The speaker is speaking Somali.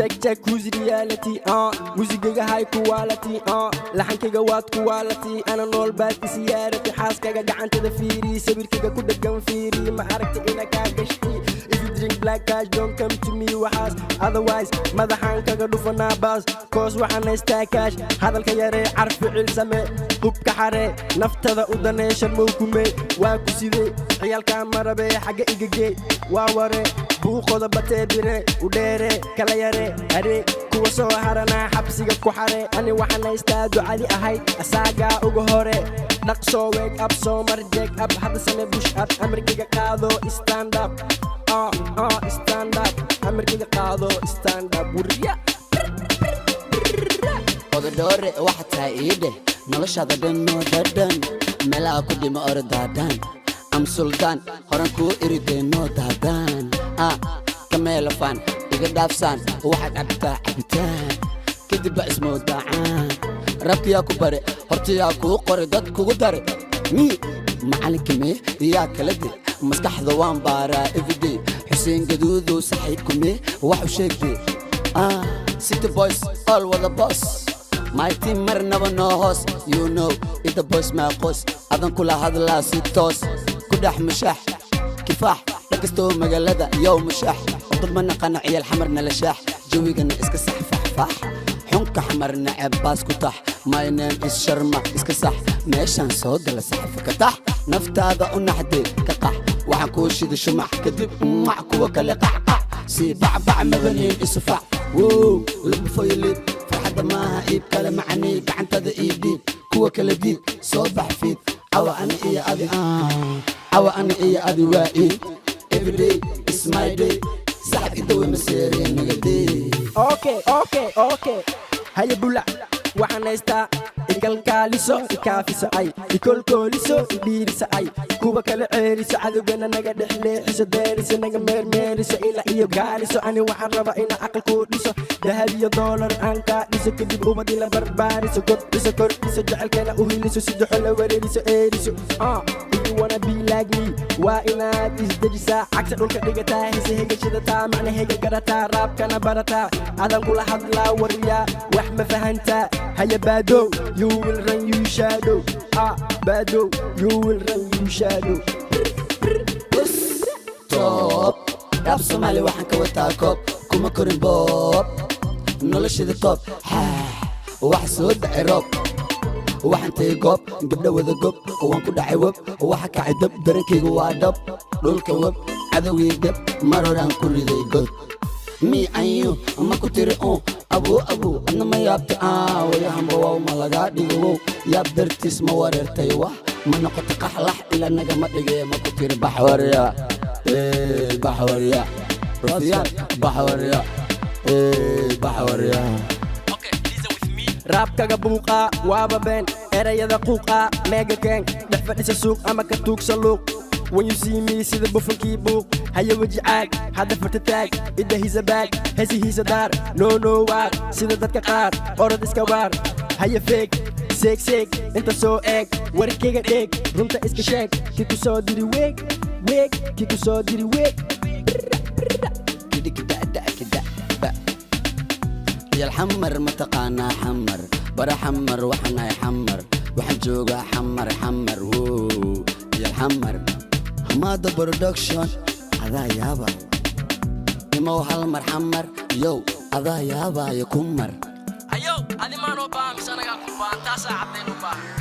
Check, check, who's reality? Muusigayga high quality, laxankayga waad quality, ana nool baad isiyaarati. Xaaskaga gacantada fiiri, sawirkayga ku dhagan fiiri, ma aragta ina kaa gashti? If you drink black cash, don't come to me waxaas, otherwise madaxaan kaga dhufanaa baas, koos waxaan haystaa cash. Hadalka yaree, car ficil same, hubka xaree, naftada u danee, sharmow kume waa ku sidee? Ciyaalkaa marabee, xagga igagee, waa ware buuqoda batee, bire u dheere, kala yare haree, kuwa soo haranaa xabsiga ku xare. Ani waxaan haystaa ducadi ahayd asaagaa uga hore. Dhaqsoo wake up, soo mar jeeg up, hadda same push up, amarkayga qaado, stand up, stand up, amarkayga qaado, stand up, wuriya. Ododhoore waxa tahay ii dheh, noloshaada dhan noo dhadhan, meelaha ku dhima ordaadaan am suldaan horan kuu iridee noo daadaan ah kameelafaan iga dhaafsaan. Waxaad cabtaa cabitaan kadib baa ismoodacaan. Rabkiyaa ku bare, hortayaa kuu qore, dad kugu dare mii macalinka mee yaa kala de? Maskaxda waan baaraa everyday. Xuseen Gaduudow saxiibku mee wax u sheegdee? Ah, city boys all wada boss, my team marnaba noo hoos. You know ida boys maaqoos adan kula hadlaa si toos ku dhex mushaax kifaax dhakastoo magaalada yow mushaax. Dad ma naqana, ciyaal Xamar nala shaax, jawigana iska sax faxfaax, xunka Xamar naceb baas ku tax. My name is Sharma, iska sax meeshaan soo gala, saxafa ka tax, naftaada u naxdee ka qax. Waxaan kuu shida shumac kadib mac kuwa kale qacqac sii bacbac mabaniin isufac. Wow, lagu foyolid farxadda maaha iib kale macanii, gacantada ii dhiib, kuwa kale diid, soo bax fiid. Cawa ani iyo adi, cawa ani iyo adi waa iid. Everyday is my day, saxib idawe maseeree nagadee. Okay, haya bulac, waxaan haystaa ikalkaaliso, ikaafiso, ay ikolkooliso, idhiiriso, ay kuwa kala ceeriso, cadowgana naga dhex leexiso, deeriso, naga meermeeriso, ila iyo gaariso. Ani waxaan rabaa inaan aqal kuu dhiso, dahab iyo doolar aan kaa dhiso, kadib ubad ila barbaariso, kobciso, kordhiso, jecelkana u hiliso, sidaxo la wareeriso, eeriso. If you wanna be like me, waa inaad isdejisaa, cagta dhulka dhigataa, hise hegashadataa, macna hega garataa, raabkana barataa. Adan kula hadlaa wariyaa, wax ma fahantaa? Haya baadow, you will run, you shadow. Ah, baadow, you will run, you shadow. Top rap Soomaali waxaan ka wataa koob, kuma korin boob, noloshada toob. Wax soo dacay roob, waxaan tagay goob gabdho wada gob, waan ku dhacay web, waxa kacay dab, darankaygu waa dhab, dhulka web, cadowgii gab, mar horaan ku riday god. Me and you ma ku tiri un abuu abuu, adna ma yaabta? Wayahanba wow, ma lagaa dhigo wow, yaab dartiis ma wareertay, wax ma noqoto qaxlax ila nagama dhige, ma ku tiri baxwarya baxwarya rufyaan baxwarya baxwarya? Raabkaga buuqaa waaba been, erayada quuqaa meega keen, dhex fadhisa suuq ama ka tuugsa luuq. When you see me, sida bufankii buuq, haya weji caag, hadda farta taag, idda baag, hesihiisa daar, no no waar, sida dadka qaar orod iska waar. Haya feeg seeg seeg, inta soo eeg, warkayga dheeg, runta iska sheeg, ki ku soo diri weeg weeg, ki ku soo diri weeg. Kidhikidadakidaba yal Xamar ma taqaanaa? Xamar bara, Xamar waxaan ahay, Xamar waxaan joogaa, Xamar Xamar wow yal Xamar. Hamaada Production adaa yaaba, imow hal mar Xamar yow, adaa yaabaayo ku mar. Ayow, adimaanoo baahan mise anagaa ku baahan? Taasaa caddayn u baahan.